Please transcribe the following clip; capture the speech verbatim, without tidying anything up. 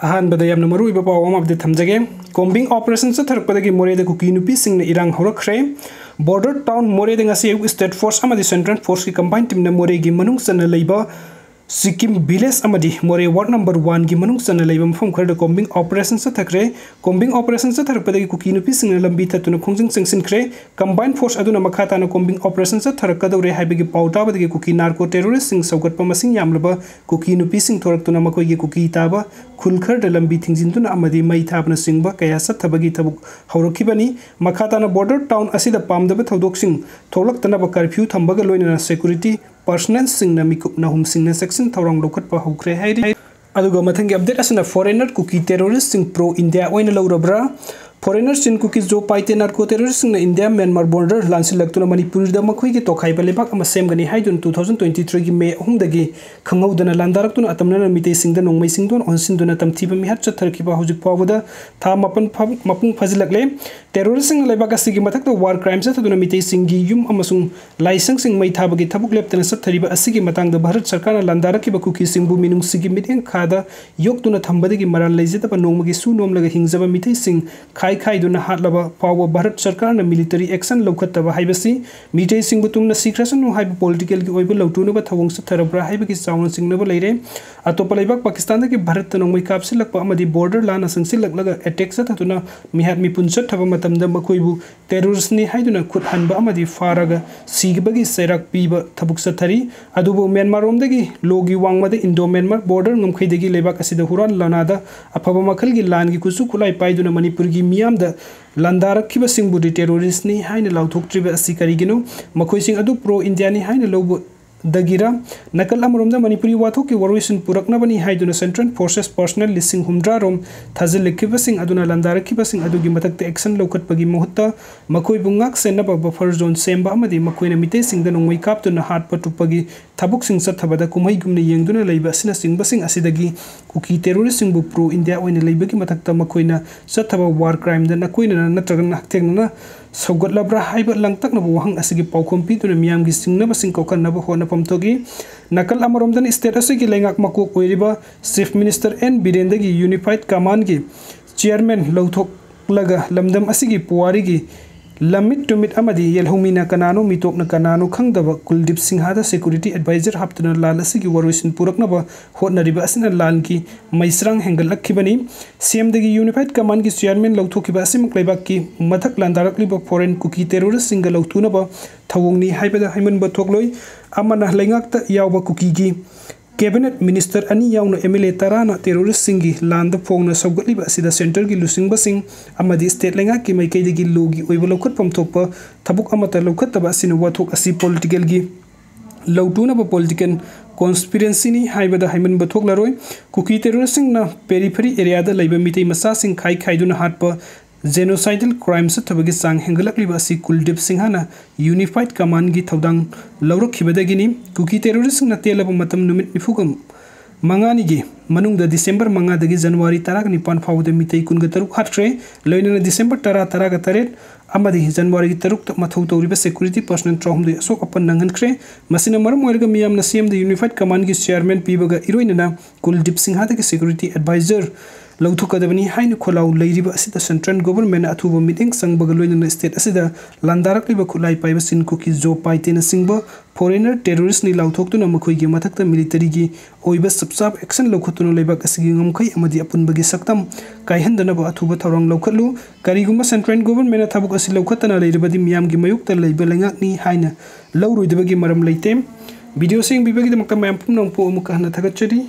ꯑꯍꯥꯟꯕꯗ ꯌꯥꯝꯅ ꯃꯔꯨꯑꯣꯏꯕ ꯄꯥꯎ ꯑꯃ ꯑꯞꯗꯦꯠ ꯊꯝꯖꯒꯦ꯫ Combing operation ꯆꯠꯊꯔꯛꯄꯗꯒꯤ ꯃꯣꯔꯦꯗ ꯀꯨꯀꯤ ꯅꯨꯄꯤꯁꯤꯡꯅ ꯏꯔꯥꯡ ꯍꯧꯔꯛꯈ꯭ꯔꯦ꯫ Border town ꯃꯣꯔꯦꯗ ꯉꯁꯤ ꯑꯌꯨꯛ state force ꯑꯃꯗꯤ central forceꯀꯤ combine teamꯅ ꯃꯣꯔꯦꯒꯤ ꯃꯅꯨꯡ ꯆꯟꯅ ꯂꯩꯕ ꯁꯤꯛꯀꯤꯝ village ꯑꯃꯗꯤ ꯃꯣꯔꯦ ward number oneꯒꯤ ꯃꯅꯨꯡ ꯆꯟꯅ ꯂꯩꯕ ꯃꯐꯝ ꯈꯔꯗ combing operation ꯆꯠꯊꯈ꯭ꯔꯦ꯫ Combing operation ꯆꯠꯊꯔꯛꯄꯗꯒꯤ ꯀꯨꯀꯤ ꯅꯨꯄꯤꯁꯤꯡꯅ ꯂꯝꯕꯤ ꯊꯠꯇꯨꯅ ꯈꯣꯡꯖꯪ ꯆꯪꯁꯤꯟꯈ꯭ꯔꯦ꯫ Combine force ꯑꯗꯨꯅ ꯃꯈꯥ ꯇꯥꯅ combing operation ꯆꯠꯊꯔꯛꯀꯗꯧꯔꯦ ꯍꯥꯏꯕꯒꯤ ꯄꯥꯎ ꯇꯥꯕꯗꯒꯤ ꯀꯨꯀꯤ narco terroristꯁꯤꯡ ꯁꯧꯒꯠꯄ ꯃꯁꯤꯡ ꯌꯥꯝꯂꯕ ꯀꯨꯀꯤ ꯅꯨꯄꯤꯁꯤꯡ ꯊꯣꯔꯛꯇꯨꯅ ꯃꯈꯣꯏꯒꯤ ꯀꯨꯀꯤ ꯇꯥꯕ ꯈꯨꯜ ꯈꯔꯗ ꯂꯝꯕꯤ ꯊꯤꯡꯖꯤꯟꯗꯨꯅ ꯑꯃꯗꯤ ꯃꯩ ꯊꯥꯕꯅꯆꯤꯡꯕ ꯀꯌꯥ ꯆꯠꯊꯕꯒꯤ ꯊꯕꯛ ꯍꯧꯔꯛꯈꯤꯕꯅꯤ꯫ ꯃꯈꯥ ꯇꯥꯅ border town ꯑꯁꯤꯗ ꯄꯥꯝꯗꯕ ꯊꯧꯗꯣꯛꯁꯤꯡ ꯊꯣꯛꯂꯛꯇꯅꯕ curfew ꯊꯝꯕꯒ ꯂꯣꯏꯅꯅ security personnelꯁꯤꯡꯅ ꯃꯤꯀꯨꯞ ꯅꯥꯍꯨꯝꯁꯤꯡꯅ ꯆꯦꯛꯁꯤꯟ ꯊꯧꯔꯥꯡ ꯂꯧꯈꯠꯄ ꯍꯧꯈ꯭ꯔꯦ ꯍꯥꯏꯔꯤ꯫ ꯑꯗꯨꯒ ꯃꯊꯪꯒꯤ ꯑꯞꯗꯦꯠ ꯑꯁꯤꯅ foreigner ꯀꯨꯀꯤ terroristꯁꯤꯡ pro India ꯑꯣꯏꯅ ꯂꯧꯔꯕ꯭ꯔꯥ? Foreigner Chin ꯀꯨꯀꯤ ꯖꯣ ꯄꯥꯏꯇꯦ narco terroristꯁꯤꯡꯅ ꯏꯟꯗꯤꯌꯥ ꯃ꯭ꯌꯥꯟꯃꯥꯔ border ꯂꯥꯟꯁꯤꯜꯂꯛꯇꯨꯅ ꯃꯅꯤꯄꯨꯔꯗ ꯃꯈꯣꯏꯒꯤ ꯇꯣꯈꯥꯏꯕ ꯂꯩꯕꯥꯛ ꯑꯃ ꯁꯦꯝꯒꯅꯤ ꯍꯥꯏꯗꯨꯅ two thousand twenty threeꯒꯤ May ꯑꯍꯨꯝꯗꯒꯤ ꯈꯪꯍꯧꯗꯅ ꯂꯥꯟꯗꯥꯔꯛꯇꯨꯅ ꯑꯇꯝꯅꯅ ꯃꯤꯇꯩꯁꯤꯡꯗ ꯅꯣꯡꯃꯩ ꯆꯤꯡꯗꯣꯟ ꯑꯣꯟꯁꯤꯟꯗꯨꯅ ꯇꯝꯊꯤꯕ ꯃꯤꯍꯥꯠ ꯆꯠꯊꯔꯛꯈꯤꯕ ꯍꯧꯖꯤꯛ ꯐꯥꯎꯕꯗ ꯊꯥ ꯃꯥꯄꯟ ꯐꯥ-, ꯃꯄꯨꯡ ꯐꯥꯖꯤꯜꯂꯛꯂꯦ꯫ Terroristꯁꯤꯡꯅ ꯂꯩꯕꯥꯛ ꯑꯁꯤꯒꯤ ꯃꯊꯛꯇ war crime ꯆꯠꯊꯗꯨꯅ ꯃꯤꯇꯩꯁꯤꯡꯒꯤ ꯌꯨꯝ ꯑꯃꯁꯨꯡ ꯂꯥꯏꯁꯪꯁꯤꯡ ꯃꯩ ꯊꯥꯕꯒꯤ ꯊꯕꯛ ꯂꯦꯞꯇꯅ ꯆꯠꯊꯔꯤꯕ ꯑꯁꯤꯒꯤ ꯃꯇꯥꯡꯗ ꯚꯥꯔꯠ ꯁꯔꯀꯥꯔꯅ ꯂꯥꯟꯗꯥꯔꯛꯈꯤꯕ ꯀꯨꯀꯤꯁꯤꯡꯕꯨ ꯃꯤꯅꯨꯡꯁꯤꯒꯤ ꯃꯤꯠꯌꯦꯡ ꯈꯥꯗ ꯌꯣꯛꯇꯨꯅ ꯊꯝꯕꯗꯒꯤ ꯃꯔꯥꯜ ꯂꯩꯖꯗꯕ ꯅꯣꯡꯃꯒꯤ ꯁꯨ ꯅꯣꯝꯂꯒ ꯍꯤꯡꯖꯕ ꯃꯤꯇꯩꯁꯤꯡ ꯈꯥꯏ ꯈꯥꯏꯗꯨꯅ ꯍꯥꯠꯂꯕ ꯐꯥꯎꯕ ꯚꯥꯔꯠ ꯁꯔꯀꯥꯔꯅ military action ꯂꯧꯈꯠꯇꯕ ꯍꯥꯏꯕꯁꯤ ꯃꯤꯇꯩꯁꯤꯡꯕꯨ ꯇꯨꯝꯅ ꯁꯤꯈ꯭ꯔꯁꯅꯨ ꯍꯥꯏꯕ politicalꯒꯤ ꯑꯣꯏꯕ ꯂꯧꯇꯨꯅꯕ ꯊꯧꯑꯣꯡ ꯆꯠꯊꯔꯕ꯭ꯔꯥ ꯍꯥꯏꯕꯒꯤ ꯆꯥꯎꯅ ꯆꯤꯡꯅꯕ ꯂꯩꯔꯦ꯫ ꯑꯇꯣꯞꯄ ꯂꯩꯕꯥꯛ ꯄꯥꯀꯤꯁꯇꯥꯟꯗꯒꯤ ꯚꯥꯔꯠꯇ ꯅꯣꯡꯃꯩ ꯀꯥꯞꯁꯤꯜꯂꯛꯄ ꯑꯃꯗꯤ border ꯂꯥꯟꯅ ꯆꯪꯁꯤꯜꯂꯛꯂꯒ attack ꯆꯠꯊꯗꯨꯅ ꯃꯤꯍꯥꯠ ꯃꯤꯄꯨꯟ ꯆꯠꯊꯕ ꯃꯇꯝꯗ ꯃꯈꯣꯏꯕꯨ terroristꯅꯤ ꯍꯥꯏꯗꯨꯅ ꯈꯨꯠ ꯍꯟꯕ ꯑꯃꯗꯤ ꯐꯥꯔꯒ ꯁꯤꯈꯤꯕꯒꯤ ꯆꯩꯔꯥꯛ ꯄꯤꯕ ꯊꯕꯛ ꯆꯠꯊꯔꯤ꯫ ꯑꯗꯨꯕꯨ ꯃ꯭ꯌꯥꯟꯃꯥꯔꯔꯣꯝꯗꯒꯤ ꯂꯣꯒꯤ ꯋꯥꯡꯃꯗ Indo Myanmar border ꯉꯝꯈꯩꯗꯒꯤ ꯂꯩꯕꯥꯛ ꯑꯁꯤꯗ ꯍꯨꯔꯥꯟ ꯂꯥꯟꯅꯥꯗ ꯑꯐꯕ ꯃꯈꯜꯒꯤ ꯂꯥꯟꯒꯤ ꯈꯨꯠꯁꯨ ꯈꯨꯠꯂꯥꯏ ꯄꯥꯏꯗꯨꯅ ꯃꯅꯤꯄꯨꯔꯒꯤ ꯃꯤꯌꯥꯝꯗ ꯂꯥꯟꯗꯥꯔꯛꯈꯤꯕꯁꯤꯡꯕꯨꯗꯤ terroristꯅꯤ ꯍꯥꯏꯅ ꯂꯥꯎꯊꯣꯛꯇ꯭ꯔꯤꯕ ꯑꯁꯤ ꯀꯔꯤꯒꯤꯅꯣ? ꯃꯈꯣꯏꯁꯤꯡ ꯑꯗꯨ pro Indiaꯅꯤ ꯍꯥꯏꯅ ꯂꯧꯕ ꯗꯒꯤꯔ? ꯅꯥꯀꯜ ꯑꯃꯔꯣꯝꯗ ꯃꯅꯤꯄꯨꯔꯤ ꯋꯥꯊꯣꯛꯀꯤ ꯋꯥꯔꯣꯏꯁꯤꯟ ꯄꯨꯔꯛꯅꯕꯅꯤ ꯍꯥꯏꯗꯨꯅ central forces personnel ꯂꯤꯁꯤꯡ ꯍꯨꯝꯗ꯭ꯔꯥ ꯔꯣꯝ ꯊꯥꯖꯤꯜꯂꯛꯈꯤꯕꯁꯤꯡ ꯑꯗꯨꯅ ꯂꯥꯟꯗꯥꯔꯛꯈꯤꯕꯁꯤꯡ ꯑꯗꯨꯒꯤ ꯃꯊꯛꯇ action ꯂꯧꯈꯠꯄꯒꯤ ꯃꯍꯨꯠꯇ ꯃꯈꯣꯏꯕꯨ ꯉꯥꯛ ꯁꯦꯟꯅꯕ buffer zone ꯁꯦꯝꯕ ꯑꯃꯗꯤ ꯃꯈꯣꯏꯅ ꯃꯤꯇꯩꯁꯤꯡꯗ ꯅꯣꯡꯃꯩ ꯀꯥꯞꯇꯨꯅ ꯍꯥꯠꯄ ꯇꯨꯞꯄꯒꯤ ꯊꯕꯛꯁꯤꯡ ꯆꯠꯊꯕꯗ ꯀꯨꯝꯍꯩꯒꯨꯝꯅ ꯌꯦꯡꯗꯨꯅ ꯂꯩꯕ ꯑꯁꯤꯅꯆꯤꯡꯕꯁꯤꯡ ꯑꯁꯤꯗꯒꯤ ꯀꯨꯀꯤ terroristꯁꯤꯡꯕꯨ pro India ꯑꯣꯏꯅ ꯂꯩꯕꯒꯤ ꯃꯊꯛꯇ ꯃꯈꯣꯏꯅ ꯆꯠꯊꯕ war crimeꯗ ꯅꯀꯣꯏꯅꯅ ꯅꯠꯇ꯭ꯔꯒꯅ ꯍꯛꯊꯦꯡꯅꯅ ꯁꯧꯒꯠꯂꯕ꯭ꯔꯥ ꯍꯥꯏꯕ ꯂꯥꯡꯇꯛꯅꯕ ꯋꯥꯍꯪ ꯑꯁꯤꯒꯤ ꯄꯥꯎꯈꯨꯝ ꯄꯤꯗꯨꯅ ꯃꯤꯌꯥꯝꯒꯤ ꯆꯤꯡꯅꯕꯁꯤꯡ ꯀꯣꯛꯍꯟꯅꯕ ꯍꯣꯠꯅꯐꯝ ꯊꯣꯛꯏ꯫ ꯅꯥꯀꯜ ꯑꯃꯔꯣꯝꯗꯅ state ꯑꯁꯤꯒꯤ ꯂꯩꯉꯥꯛ ꯃꯀꯣꯛ ꯑꯣꯏꯔꯤꯕ Chief Minister N ꯕꯤꯔꯦꯟꯗꯒꯤ Unified Commandꯒꯤ chairman ꯂꯧꯊꯣꯛꯂꯒ ꯂꯝꯗꯝ ꯑꯁꯤꯒꯤ ꯄꯨꯋꯥꯔꯤꯒꯤ ꯂꯝꯃꯤꯠ ꯇꯨꯃꯤꯠ ꯑꯃꯗꯤ ꯌꯦꯜꯍꯧꯃꯤꯅ ꯀꯅꯥꯅꯣ, ꯃꯤꯇꯣꯞꯅ ꯀꯅꯥꯅꯣ ꯈꯪꯗꯕ ꯀꯨꯜꯗꯤꯞ ꯁꯤꯡꯍꯥꯗ security advisor ꯍꯥꯞꯇꯨꯅ ꯂꯥꯟ ꯑꯁꯤꯒꯤ ꯋꯥꯔꯣꯏꯁꯤꯟ ꯄꯨꯔꯛꯅꯕ ꯍꯣꯠꯅꯔꯤꯕ ꯑꯁꯤꯅ ꯂꯥꯟꯒꯤ ꯃꯩꯁ꯭ꯔꯥꯡ ꯍꯦꯟꯒꯠꯂꯛꯈꯤꯕꯅꯤ꯫ CMꯗꯒꯤ Unified Commandꯒꯤ chairman ꯂꯧꯊꯣꯛꯈꯤꯕ ꯑꯁꯤꯃꯛ ꯂꯩꯕꯥꯛꯀꯤ ꯃꯊꯛ ꯂꯥꯟꯗꯥꯔꯛꯂꯤꯕ foreign ꯀꯨꯀꯤ terroristꯁꯤꯡꯒ ꯂꯧꯊꯣꯛꯅꯕ ꯊꯧꯑꯣꯡꯅꯤ ꯍꯥꯏꯕꯗ ꯍꯥꯏꯃꯟꯕ ꯊꯣꯛꯂꯣꯏ꯫ ꯑꯃꯅ ꯂꯩꯉꯥꯛꯇ ꯌꯥꯎꯕ ꯀꯨꯀꯤꯒꯤ cabinet minister ꯑꯅꯤ ꯌꯥꯎꯅ MLA ꯇꯔꯥꯅ terroristꯁꯤꯡꯒꯤ ꯂꯥꯟꯗ ꯐꯣꯡꯅ ꯁꯧꯒꯠꯂꯤꯕ ꯑꯁꯤꯗ centreꯒꯤ ꯂꯨꯆꯤꯡꯕꯁꯤꯡ ꯑꯃꯗꯤ state ꯂꯩꯉꯥꯛꯀꯤ ꯃꯥꯏꯀꯩꯗꯒꯤ lawꯒꯤ ꯑꯣꯏꯕ ꯂꯧꯈꯠꯐꯝ ꯊꯣꯛꯄ ꯊꯕꯛ ꯑꯃꯠꯇ ꯂꯧꯈꯠꯇꯕ ꯑꯁꯤꯅ ꯋꯥꯊꯣꯛ ꯑꯁꯤ politicalꯒꯤ ꯂꯧꯇꯨꯅꯕ political conspiracyꯅꯤ ꯍꯥꯏꯕꯗ ꯍꯥꯏꯃꯟꯕ ꯊꯣꯛꯂꯔꯣꯏ꯫ ꯀꯨꯀꯤ terroristꯁꯤꯡꯅ periphery areaꯗ ꯂꯩꯕ ꯃꯤꯇꯩ ꯃꯆꯥꯁꯤꯡ ꯈꯥꯏ ꯈꯥꯏꯗꯨꯅ ꯍꯥꯠꯄ, genocidal crime ꯆꯠꯊꯕꯒꯤ ꯆꯥꯡ ꯍꯦꯟꯒꯠꯂꯛꯂꯤꯕ ꯑꯁꯤ ꯀꯨꯜꯗꯤꯞ ꯁꯤꯡꯍꯅ Unified Commandꯒꯤ ꯊꯧꯗꯥꯡ ꯂꯧꯔꯛꯈꯤꯕꯗꯒꯤꯅꯤ꯫ ꯀꯨꯀꯤ terroristꯁꯤꯡꯅ ꯇꯦꯜꯂꯕ ꯃꯇꯝ ꯅꯨꯃꯤꯠ ꯅꯤꯐꯨꯒ ꯃꯉꯥꯅꯤꯒꯤ ꯃꯅꯨꯡꯗ December ꯃꯉꯥꯗꯒꯤ January ꯇꯔꯥꯒ ꯅꯤꯄꯥꯟ ꯐꯥꯎꯕꯗ ꯃꯤꯇꯩ ꯀꯨꯟꯒ ꯇꯔꯨꯛ ꯍꯥꯠꯈ꯭ꯔꯦ꯫ ꯂꯣꯏꯅꯅ December ꯇꯔꯥ, ꯇꯔꯥꯒ ꯇꯔꯦꯠ ꯑꯃꯗꯤ Januaryꯒꯤ ꯇꯔꯨꯛꯇ ꯃꯊꯧ ꯇꯧꯔꯤꯕ security personnel ꯇꯔꯥꯍꯨꯝꯗꯣꯏ ꯑꯁꯣꯛ ꯑꯄꯟ ꯅꯪꯍꯟꯈ꯭ꯔꯦ꯫ ꯃꯁꯤꯅ ꯃꯔꯝ ꯑꯣꯏꯔꯒ ꯃꯤꯌꯥꯝꯅ CMꯗ Unified Commandꯒꯤ chairman ꯄꯤꯕꯒ ꯏꯔꯣꯏꯅꯅ ꯀꯨꯜꯗꯤꯞ ꯁꯤꯡꯍꯗꯒꯤ security advisor ꯂꯧꯊꯣꯛꯀꯗꯕꯅꯤ ꯍꯥꯏꯅ ꯈꯣꯜꯂꯥꯎ ꯂꯩꯔꯤꯕ ꯑꯁꯤꯗ central governmentꯅ ꯑꯊꯨꯕ ꯃꯤꯠꯌꯦꯡ ꯆꯪꯕꯒ ꯂꯣꯏꯅꯅ state ꯑꯁꯤꯗ ꯂꯥꯟꯗꯥꯔꯛꯂꯤꯕ ꯈꯨꯠꯂꯥꯏ ꯄꯥꯏꯕꯁꯤꯡ ꯀꯨꯀꯤ ꯖꯣ ꯄꯥꯏꯇꯦꯅꯆꯤꯡꯕ foreigner terroristꯅꯤ ꯂꯥꯎꯊꯣꯛꯇꯨꯅ ꯃꯈꯣꯏꯒꯤ ꯃꯊꯛꯇ militaryꯒꯤ ꯑꯣꯏꯕ ꯆꯞ ꯆꯥꯕ action ꯂꯧꯈꯠꯇꯨꯅ ꯂꯩꯕꯥꯛ ꯑꯁꯤꯒꯤ ꯉꯝꯈꯩ ꯑꯃꯗꯤ ꯑꯄꯨꯟꯕꯒꯤ ꯁꯛꯇꯝ ꯀꯥꯏꯍꯟꯗꯅꯕ ꯑꯊꯨꯕ ꯊꯧꯔꯥꯡ ꯂꯧꯈꯠꯂꯨ꯫ ꯀꯔꯤꯒꯨꯝꯕ central governmentꯅ ꯊꯕꯛ ꯑꯁꯤ ꯂꯧꯈꯠꯇꯅ ꯂꯩꯔꯕꯗꯤ ꯃꯤꯌꯥꯝꯒꯤ ꯃꯥꯌꯣꯛꯇ ꯂꯩꯕ ꯂꯩꯉꯥꯛꯅꯤ ꯍꯥꯏꯅ ꯂꯧꯔꯣꯏꯗꯕꯒꯤ ꯃꯔꯝ ꯂꯩꯇꯦ꯫ Videoꯁꯤ ꯌꯦꯡꯕꯤꯕꯒꯤꯗꯃꯛꯇ ꯃꯌꯥꯝ ꯄꯨꯝꯅꯃꯛꯄꯨ ꯑꯃꯨꯛꯀ ꯍꯟꯅ ꯊꯥꯒꯠꯆꯔꯤ꯫